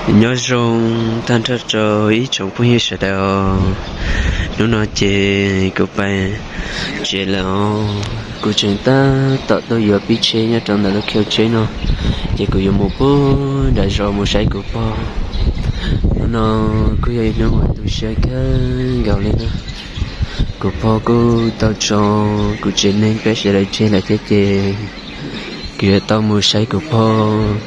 Nyob zoo tag nrho rau ib tsoom phooj ywg sawv daws. Hnub no ces kuv pais tsev lawm os. Kuv tseem tab tom tuaj yuav pib tsheb nyob rau ntawm lub khau tsheb no, ces kuv yuav mus puag nram zos mus saib kuv pog. Hnub no kuj yog ib hnub uas tu siab kawg nkaus li na. Kuv pog kuj tau tso kuv tsev neeg peb sawv daws tseg lawm thiab ces kuv yuav tau mus saib kuv pog.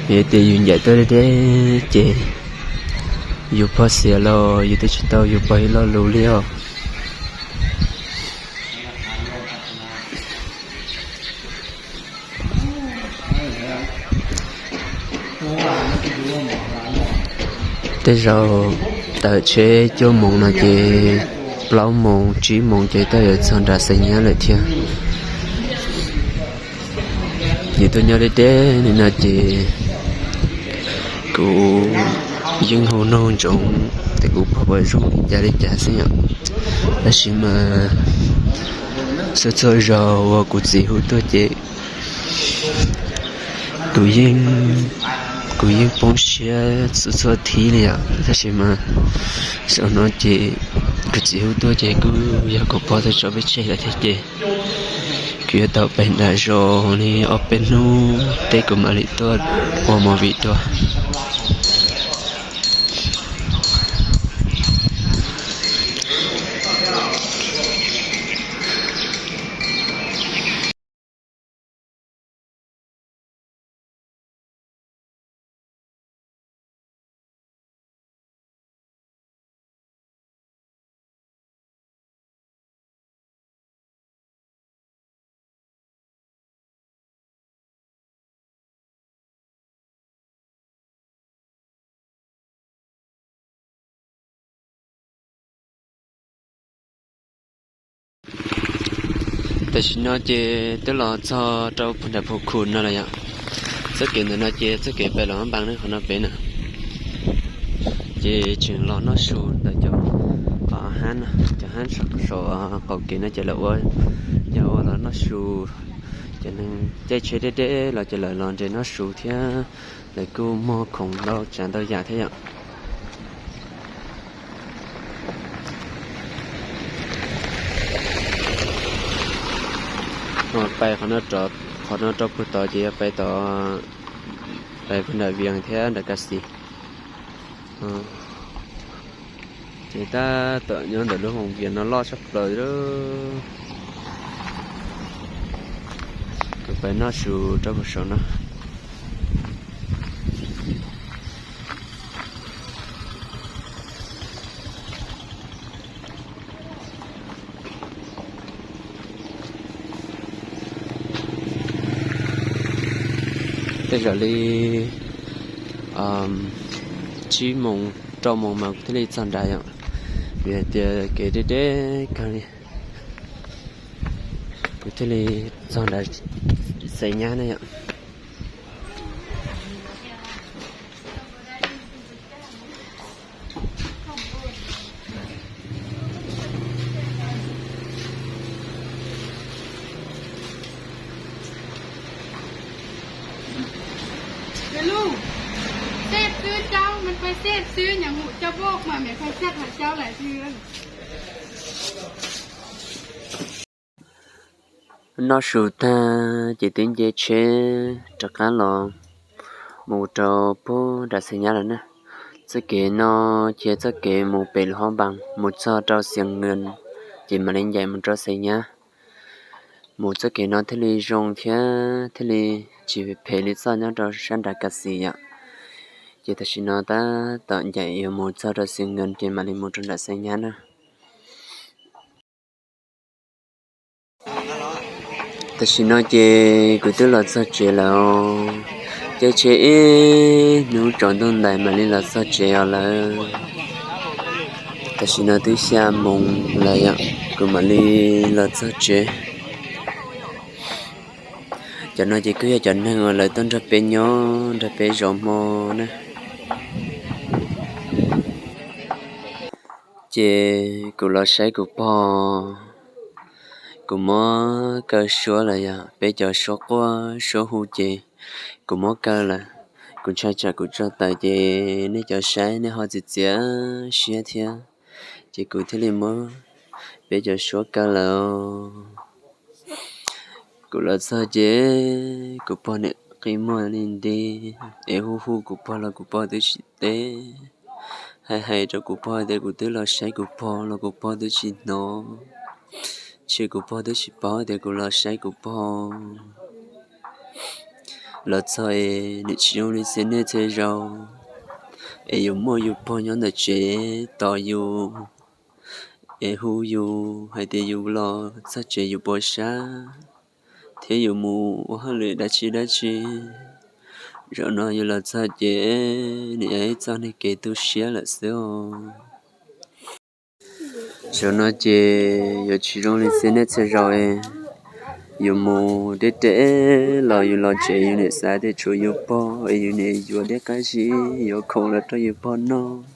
Yog tias yus ncaim tuaj deb deb ces yus pog xiam los yus twb tsis tau yus pog ib lo lus li os. Tej zaum tawm tsheb cuaj moos no ces plaub moos tsib moos ces twb yuav txog nram Xais Nyab lawm thiab. Yus tuaj nyob deb deb li no ces kuv yeej hu nug ntsoov tias kuv pog puas zoo li cas li cas xwb yom. Tab sis mas txhua txhua zaus uas kuv txiv hu tuaj ces kuv yeej, kuv yeej poob siab txhua txhua thib li yom. Tab sis mas zaum no ces kuv txiv hu tuaj ces kuj yog kuv pog tau tso peb tseg lawm thiab ces kuv yuav tau pem nram zos li ob peb hnub teb kuv mam li tuaj ua movie dua. Tam sim no ces twb los txog rau puag nram Phu Khu no lawm yom. Txoj kev ntawm no ces txoj kev pem los Hab Npas ne, qhov no pem na. Ces tseem los noj su ntawm cov hab, cov hab saum qaum kev no ces lawv ua, yog ua los noj su. Cov neeg caij tsheb deb deb los ces lawv los nres noj su thiab lawv kuj muag khoom ntau tsav ntau yam thiab yom. Pais qhov no rau puag tod ces yog pais tod, pais puag nram Vias thiab nram Kas Xis. Ces tab tom nyob ntawm lub hoos Vias no loj tshaj plaws li. Kuv pais noj su rau puag saum no. Tej zaum li tsib moos rau moos mas kuv thiaj li txog nrad yom, vim hais tias kev deb deb kawg li. Kuv thiaj li txog nrad Xais Nyab na yom. Xeb xwb, cauv mas pais xeb xwb, nyuam qhuav coj poj mas mam pais xeb hais cauv lawm xwb. Noj su tag ces twb nce tsheb rov qab los mus rau puag nram Xais Nyab lawm na. Txoj kev no ces txoj kev mus pem Luas Hab Npas mus txog rau Xias Nkas ces mam li ncaim mus rau Xais Nyab. Mus txoj kev no thiaj li zoo thiab thiaj li tsis phem li txoj nyob rau sab nram Kas Xis yom. Ces tam sim no tab tom ncaim yuav mus txog rau Xias Nkas ces mam li mus rau nram Xais Nyab na. Tam sim no ces kuv twb los txog tsev lawm. Caij tsheb ib hnub tsaus ntuj ntais mam li los txog tsev os lawm. Tam sim no twb xya moos lawm yom, kuv mam li los txog tsev. Cov no ces kuj yog cov neeg uas lawv tuaj nrog peb nyob nrog peb zov hmo na. Ces kuv los saib kuv pog, kuv muab kaw suab lawm yog peb cov suab quaj suab hu ces kuv muab kaw lawm. Ntshai tsam kuv tso tawm ces nej cov saib nej ho txiav txiav siab thiab, ces kuv thiaj li muab peb cov suab kaw lawm. Kuv los txog ces kuv pog niam qi muag li nti, es hu hu kuv pog los kuv pog twb tsis teb. Hais hais rau kuv pog tias kuv twb los saib kuv pog los kuv pog twb tsis hnov. Ces kuv pog twb tsis paub tias kuv los saib kuv pog. Los txog es nws tsis zoo li txhia niaj txhia zaus, es yuav muaj yus pog nyob ntawm tsev tos yus, es hu yus hais tias yus los txog tsev yus puas sab, thiab yus mus ua hauj lwm dab tsi dab tsi. Zaum no yus los txog ces nws yog ib txoj neeg kev tu siab lawm xwb os. Zaum no ces yuav tsis zoo li txhia niaj txhia zaus, yus mus deb deb los yus los tsev yus niam xav tias tshuav yus pog es yus niam yuav deb qab zib yuav khoom los rau yus pog noj.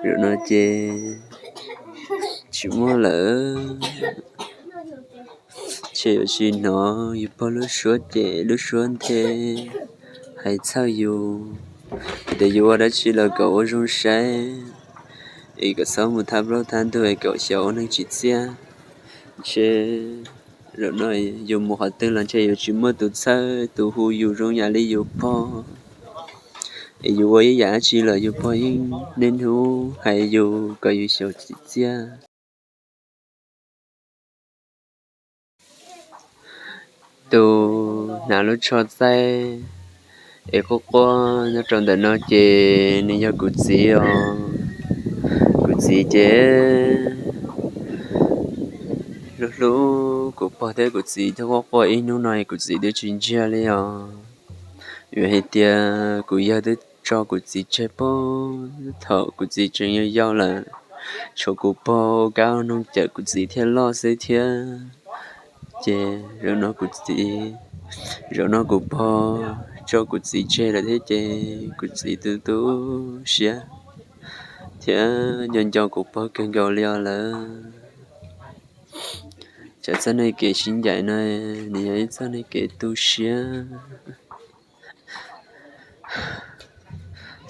Zaum no ces tsis muaj lawm. Ces yuav tsis hnov yus pog lub suab cem lub suab nthe hais txhawj yus tias yus ua dab tsi los kom ua zoo saib, es kom txhob mus thab plaub thab ntug es kom xyaum ua neeg tsim txiaj. Ces zaum no yus mus qhov twg los ntshe yuav tsis muaj tus txhawj tus hu yus zoo yam li yus pog, es yus ua ib yam dab tsi los yus pog yeej niaj hnub hais yus kom yus xyaum tsim txiaj. Tus hnav lub tsho txaij es quaj quaj nyob rau ntawm no ces nws yog kuv txiv os. Kuv txiv ces hlub hlub kuv pog thiab kuv txiv thiaj quaj quaj ib hnub no kuv txiv twb tsis ntsiag li os. Vim hais tias kuv yawg twb tso kuv txiv tseg puag thaum kuv txiv tseem yau yau lawm, tshuav kuv pog ua kab ua noog cawm kuv txiv thiaj loj xwb thiab. Ces zaum no kuv txiv, zaum no kuv pog tso kuv txiv tseg lawm thiab ces kuv txiv tu tu siab thiab nco nco kuv pog kawg nkaus li os lawm. Cov txoj neeg kev sib ncaim no nws yog ib txoj neeg kev tu siab.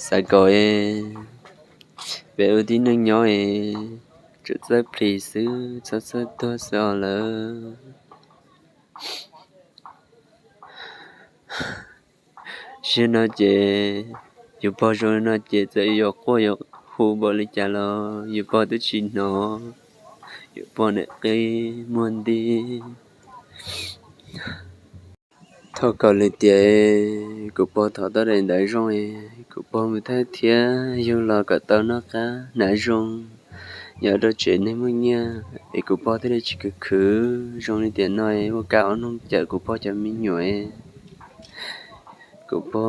Xav kom peb ua tib neeg nyob es tsuas txawj plis xwb txhob txawj tuag xwb os lawm. Zaum no ces yus pog zoo li no ces txawm yuav quaj yuav hu npaum li cas los yus pog twb tsis hnov. Yus pog niam qi muag nti. Thov kom lwm tiam kuv pog thov tau daim ntawv zoo es kuv pog mus thawj thiab yug los kom tau noj qab hnav zoo, nyob rau tsev neeg muaj nyiaj es kuv pog thiaj li tsis khwv khwv zoo li tiam no es ua kab ua noog cawm kuv pog cov me nyuam. Kuv pog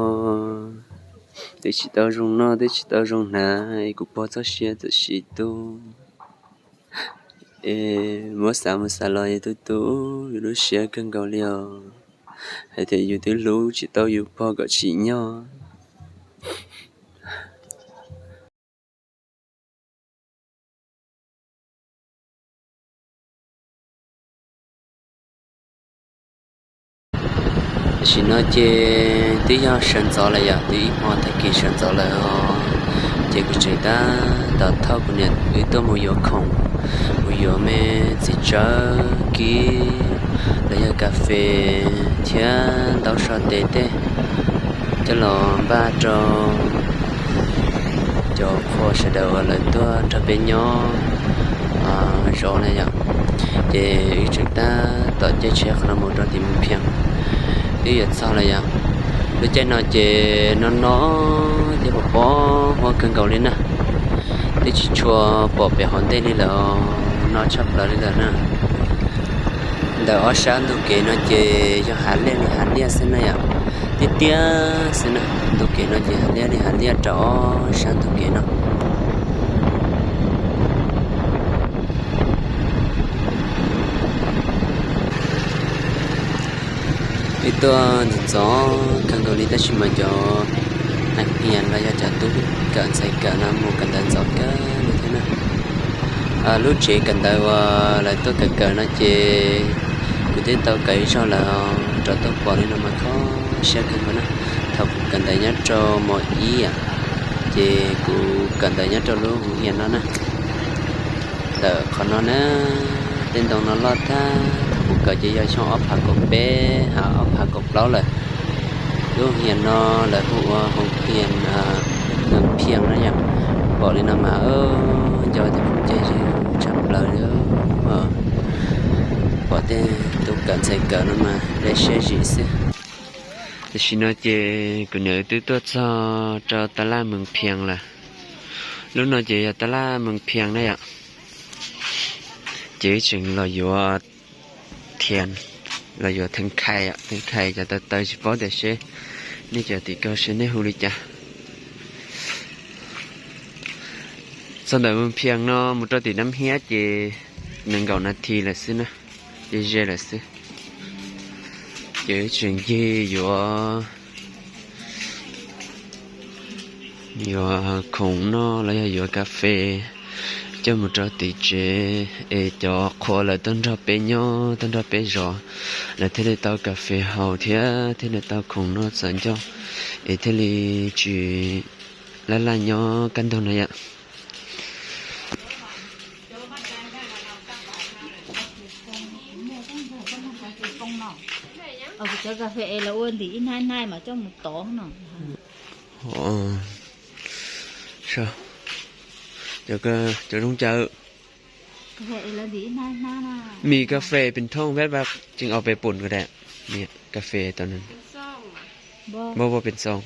twb tsis tau zoo noj twb tsis tau zoo hnav es kuv pog txoj sia txawm siv tu. Es muab xav mus xav los yus tu tu yus lub siab kawg nkaus li os, hais tias yus twb hlub tsis tau yus pog kom tsim nyog. Tam sim no ces twb yog sawv ntxov lawm yom, twb ib hmo tag kis sawv ntxov lawm os. Ces kuv tseem tab tom thauj kuv niam wb tuaj mus yuav khoom, mus yuav me txiv tsawb kib los yog kas fes thiab ntaub so tes tej coj los npaj rau cov qhua sawv daws uas lawv tuaj nrog peb nyob zov na yom. Ces wb tseem tab tom caij tsheb qhov no mus rau tim Moos Phias, twb yuav txog lawm yom. Lub caij no ces no no thiab pom pom huab kawg nkaus li na, twb tsis tshua pom pem hauv ntej li lawm, no tshaj plaws li lawm na. Ntawm ob sab ntug kev no ces yog hav liaj li hav liaj xwb na yom, tiaj tiaj xwb na. Ntug kev no ces hav liaj li hav liaj rau ob sab ntug kev no. Wb tuaj ntxov ntxov kawg nkaus li tab sis mas cov hais phias los yog cov tub kawm ntxhais kawm no mus kawm ntawv ntxov kawg li thiab na. Lub tsev kawm ntawv uas lawv tuaj kawm kawm no ces kuv twb tau kawm ib zaug lawm, rov tuaj pom li no mas kho siab kawg nkaus na. Thaum kuv kawm ntawv nyob rau mos ib, ces kuv kawm ntawv nyob rau lub hoos hias no na. Ntawm qhov no na, tej ntoo no loj tag. Thaum kuv kawm ces yog xyoo ob phav kaum peb ha ob phav kaum plaub lawm. Lub hoos hias no lawv hu ua hoos hias Moos Phias na yom. Pom li no mas nco tias phooj ywg tshaj plaws li. Pom tej tub kawm ntxhais kawm no mas dai siab zim xwb. Tam sim no ces kuv niam twb tuaj txog rau taj laj Moos Phias lawm. Lub no ces yog taj laj Moos Phias na yom. Ces wb tseem los yuav thias, los yuav theej khai, theej khai cov taw taw tsis paub tias seb nej cov tim ko seb nej hu li cas. Txog ntawm Moos Phias no mus rau tim Nab Hiab ces nees nkaum nas this lawm xwb na, ces ze lawm xwb. Ces wb tseem ncig yuav, yuav khoom noj los yog yuav kas fes coj mus rau tim tsev, es cov qhua lawv tuaj nrog peb nyob, tuaj nrog peb zov, lawv thiaj li tau kas fes haus thiab thiaj li tau khoom noj txaus ncauj, es thiaj li tsis laj laj nyob kaj ntug no yom. Cov kas fes es lawv ua ntim ib hnab ib hnab mas coj mus tov no. Cov zoo cas? Mis kas fes pes thooj peb pab tseem au pes pum ko da. Mis kas fes tau nws npau pes xoo.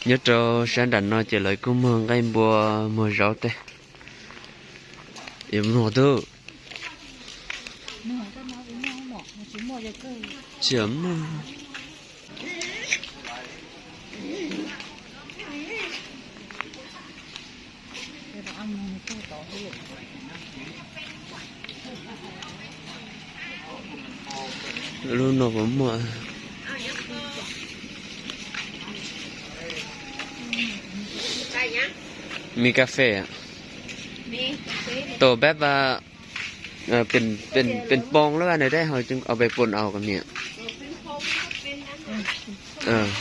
Nyob rau sab nram no ces lawv kuj muag nqaij npua, muag zaub tej. Yuav muag tub? Tsis muag. Lub no puas muaj? Mis kas fes, tus peb pab, pes poo lab nws dej ho au pes pum au kom niam.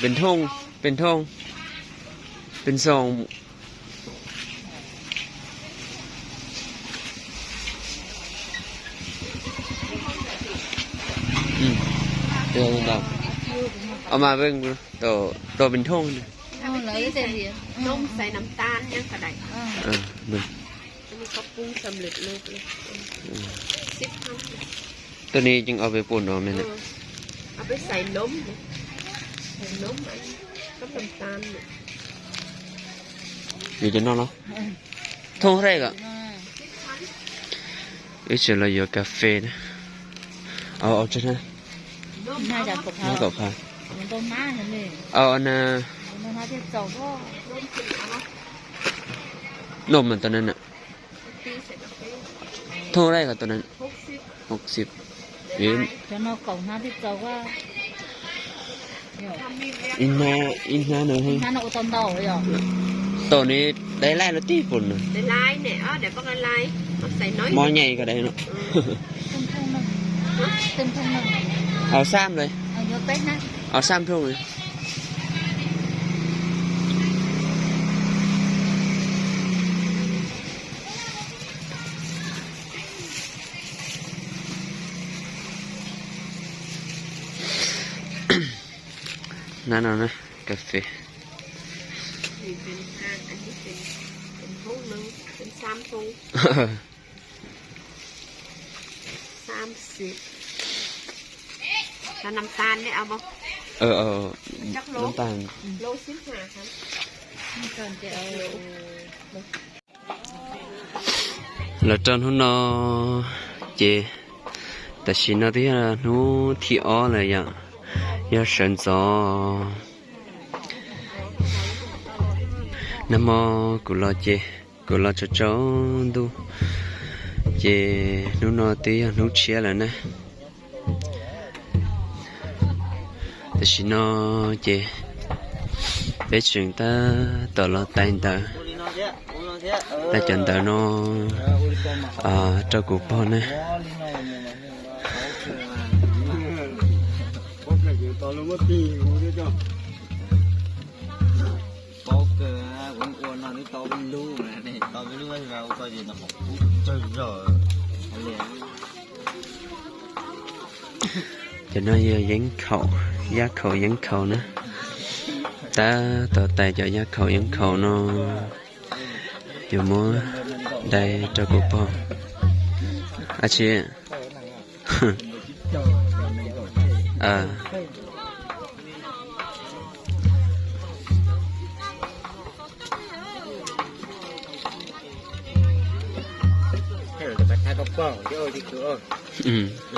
Pes thooj, pes thooj, pes xoo. Mas tus pes thooj, tus no yeej au pes pum no me. Yuav cov no los? Thooj rej kom. Wb tseem los yuav kas fes na. Au, au, tsawg na? Kaum phav. Au, na. Noj mas tau na. Thooj rej kom tau na. Hauv xib. Ib hnab, ib hnab no. Tom ni dai laij los tib pum no. Mob nyem ko dai no. Au xab le. Au xab thooj. Hnab no na, kas fes. Los rau hnub no ces tam sim no twb yog hnub thib ob lawm yom, yog sawv ntxov. Nag hmo kuv los ces kuv los tsaus tsaus ntuj, ces hnub no twb yog hnub tshiab lawm na. Tam sim no ces Peb tseem tab tom los tais ntawv, tais cov ntawv no rau kuv pog ne. Cov no yog yeeb khaum, yaj khaum yeeb khaum na. Tab tom tais cov yaj khaum yeeb khaum no, yuav muab dai rau kuv pog. Ab tsi,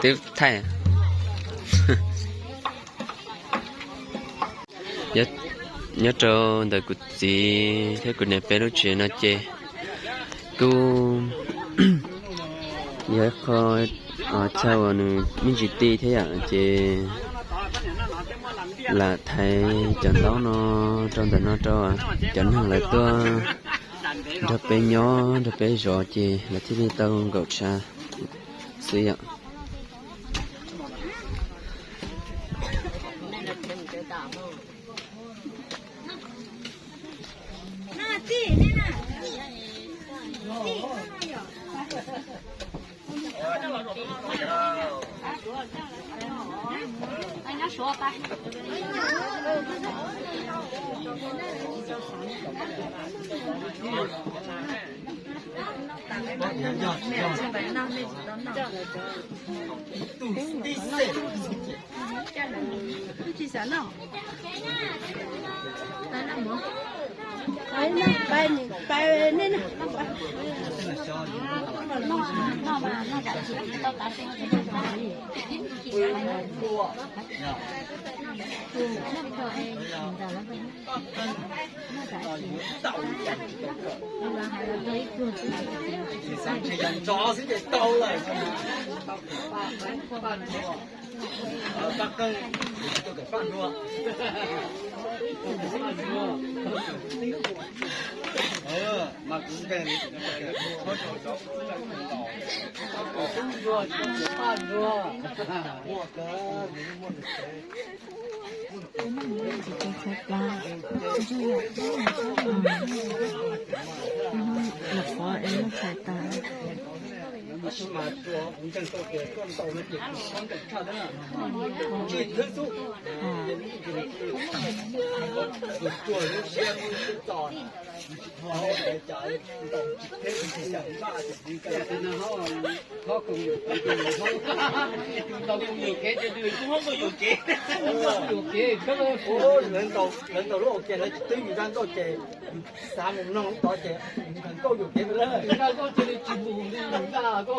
twb thaij. Nyob rau ntawm kuv txiv thiab kuv niam peb lub tsev no ces kuj yog ib qho chaw uas nws me ntsis ti thiab yom, ces lam thaiv cov ntaub no rau ntawm no rau cov neeg lawv tuaj nrog peb nyob nrog peb zov ces lawv thiaj li tau nkaum tshav xwb yom. Lawv ntaus lub hauv ces lawv tsis twb yus zaj nkauj ces yus xav mus mloog lub tod ces yus nkauj yuam kev lawm. Zaj nkauj cia li tsis mus li yus zaj nkauj.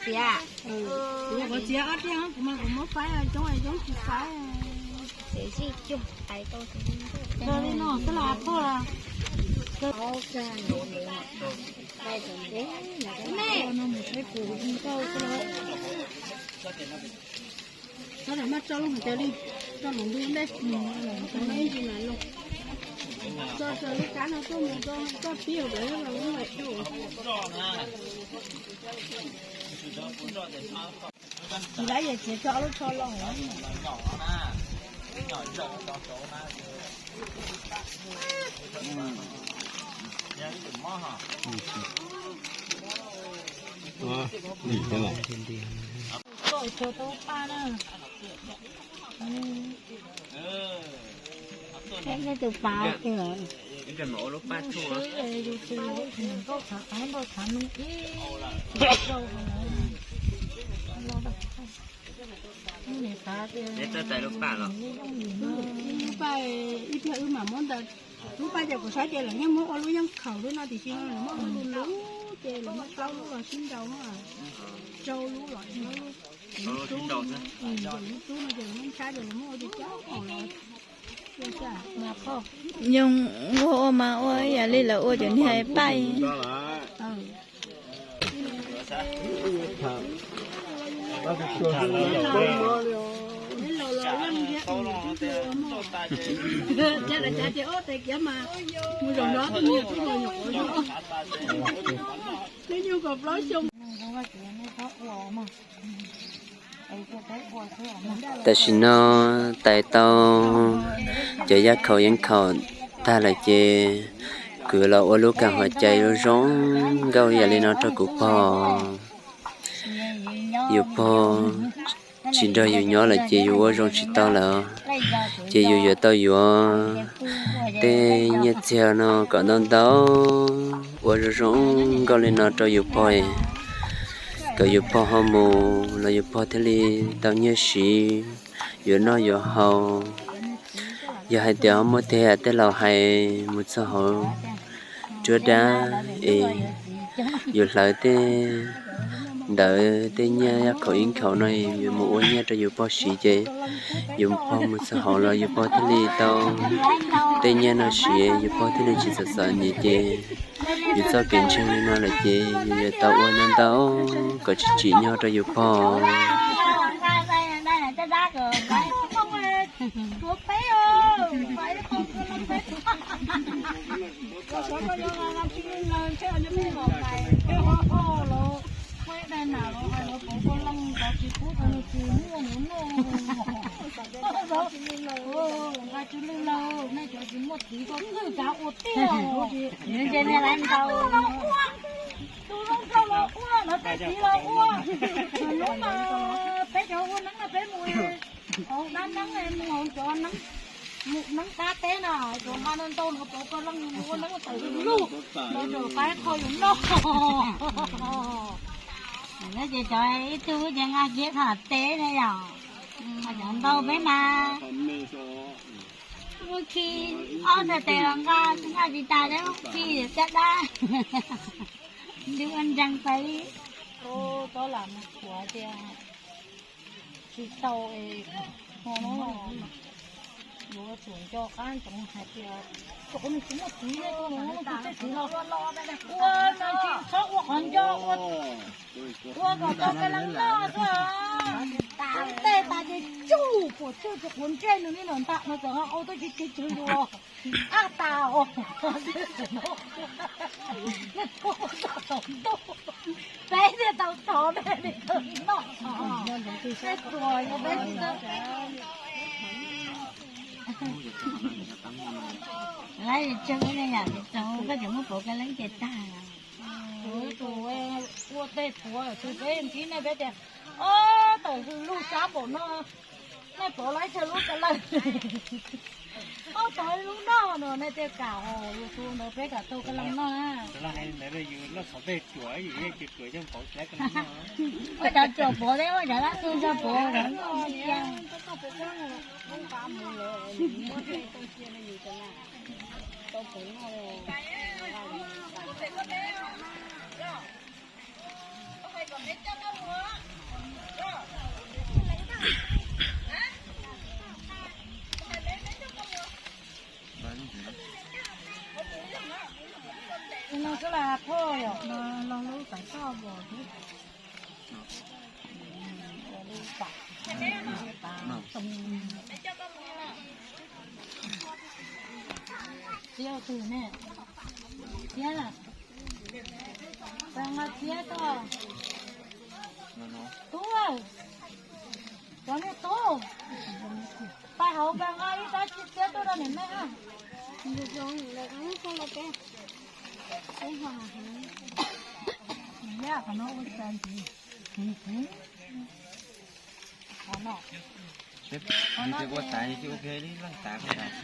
Txiav, kuv txiav ob tiag, kuv mas kuv muab faib coob coob tsis faib. Txiav zij cuag tais tau. Li no xwb los thauj los. Sawv daws maj tso lub hais tias li, tso hluas ntuj ntej, tso ib ntsis mam los. Tso raws lub kab no tuaj mus rau koj pib hauv pem los lub hais tias. Tsis lab yam txiav tso ob lub tsho los. Koj tso tau pa na. Tus pa tiag. Ib pliag mam ua lub paj tshuaj. Nkauj khav qaib npauj khav noog ib, ib pliag wb mam muab ntawd, lub paj ces kuv saib ces lawv yeej muab ua lub yeej khaum lub no tiam sis lawv muab ua lub lub ces lawv muab plaub lub los sib nraus, rau lub los lub, lub tub no ces lawv muab ntshab ces lawv muab ua cov cov khaum los. Yoo ua ua mas ua ib yam li lawv ua cov niag paj. Tam sim no tais tau cov yaj khaum yeeb khaum tag lawm ces kuv los ua lub kas hauv cai zoo zoo nkauj yam li no rau kuv pog. Yus pog tsis nrog yus nyob lawm ces yus ua zoo tsis tau lawm, ces yus yuav tau yuav tej nyiaj txiag no kom ntau ntau, ua zoo zoo nkauj li no rau yus pog, kom yus pog ho mus los yus pog thiaj li tau nyiaj siv, yuav noj yuav haus. Yog hais tias ho muaj tej yam tej laus hais mus txog hauv tsuab dab es yus hlawv tej ntawd tej nyiaj yaj khaum yeeb khaum no yuav mus ua nyiaj rau yus pog siv ces yus pog mus txog hauv los yus pog thiaj li tau tej nyiaj no siv, yus pog thiaj li tsis txom txom nyem ces yus txoj kev ntseeg li no lawm ces yus yuav tau ua ntau ntau kom tsis tsim nyog rau yus pog. Tus zoo nraug los ua, lawv tej txiv los ua. Hnub no peb cov ua neeb no peb mus hauv dab neeb, mus hauv cov neeb, mus neeb dab teb no, cov nqa ntau ntau no pov ko leej mus ua neeb tawm lug, lawv tseem pab kho yus noj. Ces cov ib tug ces nqa kiag tham teb ne yom, cov ntau peb mas ua khi ob txhais tes los nqa, nqa tsis tas thiab ua khi caj dab. Nws ua ntseeg pais li, tov lam mus thuav tias tsis tau es ho no yuav tsum nco qab ntsoov hais tias cov neeg tsis muaj txiv, tus neeg tsis muaj txiv los ua no tsis txhob ua qhov nco, ua kom tau peb leej noj xwb. Ub, tej tas ces tsuj puas tsuj tsis quav ntsej nws li lawm ntag no txawm ho au tuaj tsis tsis tswv yus los ab tas os. Peb thiaj tau thov peb li tau noj, peb tuag yog peb tsis tau. Lawv tseem ib yam tsis tau, koj tseem muab pov ka leeb ces tag. Tus ua tej thuav tus peb ntsib nej peb tias, ob tawm hws lug sab npaum no, nej pov laib chaw lub ka leej. Ob tawm lub noj no nej thiaj kam os, yus tus ntawd peb kam tau ka leej noj na. Ua cov tsuas pov thiab ua cov dab tsi tso pov. No xwb las phoj yom, no los lub tawv toj npaum thiab. Ua lub pam, pam too. Txiab tug ne, txiab, pab nqa txiab tso. Tub, cov niag tub, pab hauv pab nqa ib rab txiab tuaj rau niam nej na. Qhov no, qhov no ces ua tas ces ua kiag ib leeg tas ko tas.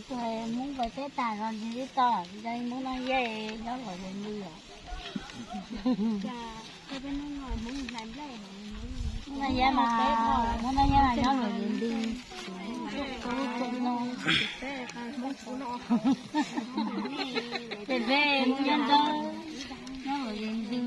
Tus Hmoob pais teb tas los ntshe twb tau, mus noj yej nyob lawm li os. Mus noj yej mas, mus noj yej mas nyob lawm li ntws. Peb, peb mus nyob nrab, nyob lawm li ntws.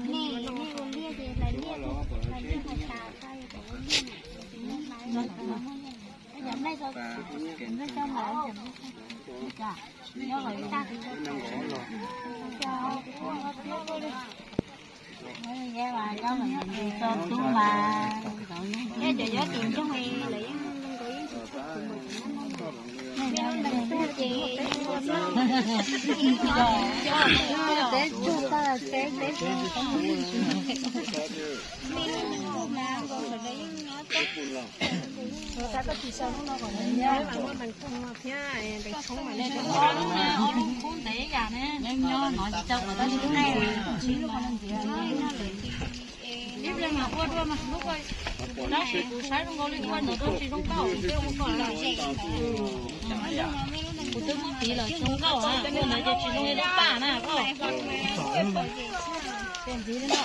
Ib pliag mas ua dua mas lub ko, tab sis kuv saib zoo nkaus li ua ntawm ko tsis zoo nkauj, kuv twb ua ko lawm. Kuv twb muab tiv lawm zoo nkauj, ua ntawd ces tsis zoo li lub paj na koj. Ces ntxiv li no.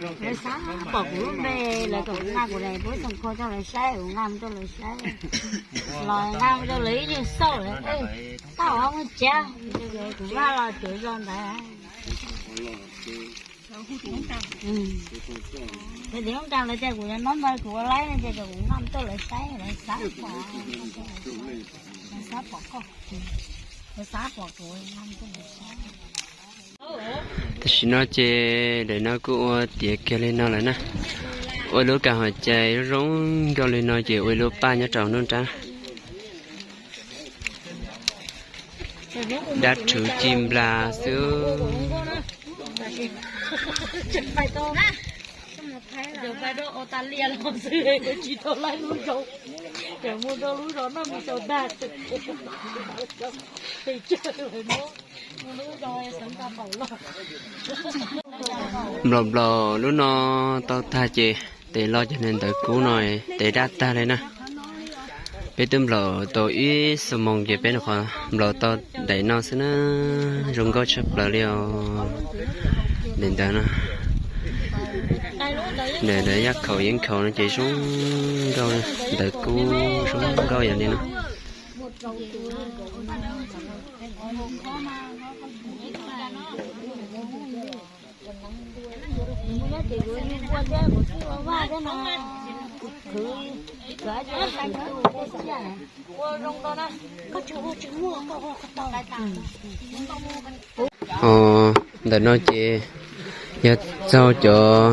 Lawv xav pom kuv lub npe, lawv kom kuv nqa kuv daim pub xoo khua rau lawv saib, kuv nqa mus rau lawv saib. Los nqa mus rau lawv ib nyuag xauj lawm, tau muaj tsev, kuv nqa los tsuav zog ntawd. Lawv tim hoob kas lawv tias kuv yuav noj ntawd kuv ua laib no ces kom kuv nqa mus rau lawv saib, lawv xav pom, lawv xav pom koj, lawv xav pom kuv nqa mus rau lawv saib. Tam sim no ces daim no kuj ua tiav kiag li no lawm na. Ua lub kas hauv cai zoo nkauj li no ces ua lub paj nyob rau nruab nrab. Dab rhuv ci nplas xwb. Tsis tau laij lub zos, tseem mus rau lub zos noj mus xaus dag. Nplaum nplaum lub no tau tag ces tes los cov niag ntawv kub no tes daj tag li na. Peb twb nplaum tau ib xuab moos ces peb nyuam qhuav nplaum tau daim no xwb na. Zoo nkauj tshaj plaws li os. Daim ntawv no, daim ntawv yaj khaum yeeb khaum no ces zoo nkauj, ntawv kub zoo nkauj yam li no. Ntawm no ces yog txaug cov,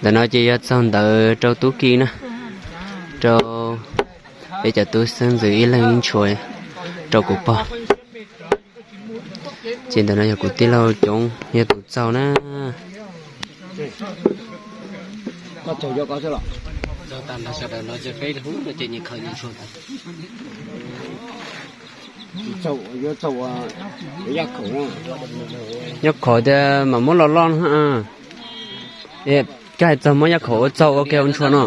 ntawm no ces yog txaug ntawv rau tub ki na, rau peb cov tub xeeb ntxwv ib leeg ib ntshua rau kuv pog. Ces ntawm no yog kuv tij laug Coob yog tus txaug na. Yaj khaum tias mam muab loj loj no. Koj hais txog muab yaj khaum ua txaug ua ke ua ntshua no.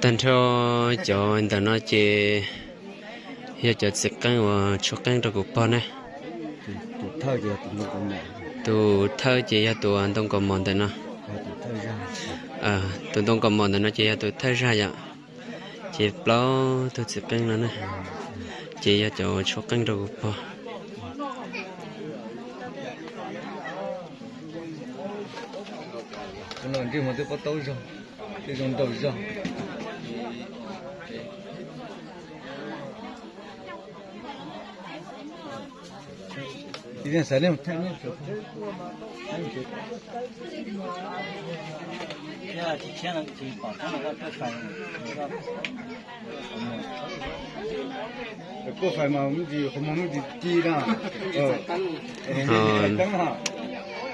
Tag nrho cov ntawm no ces yog cov txiv qeej uas tshuab qeej rau kuv pog ne. Tus thawj ces yog tus ntoo kaus mom ntawm no. Tus ntoo kaus mom ntawm no ces yog tus thawj zag yom. Ces plaub tug txiv qeej no ne, ces yog cov tshuab qeej rau kuv pog. Ntsej muag twb pob taub zog, twb zoo nraug zog.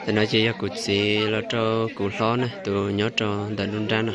Tam no ces yog kuv txiv los rau kuv hlob ne, tus nyob rau ntawm lub nrab no.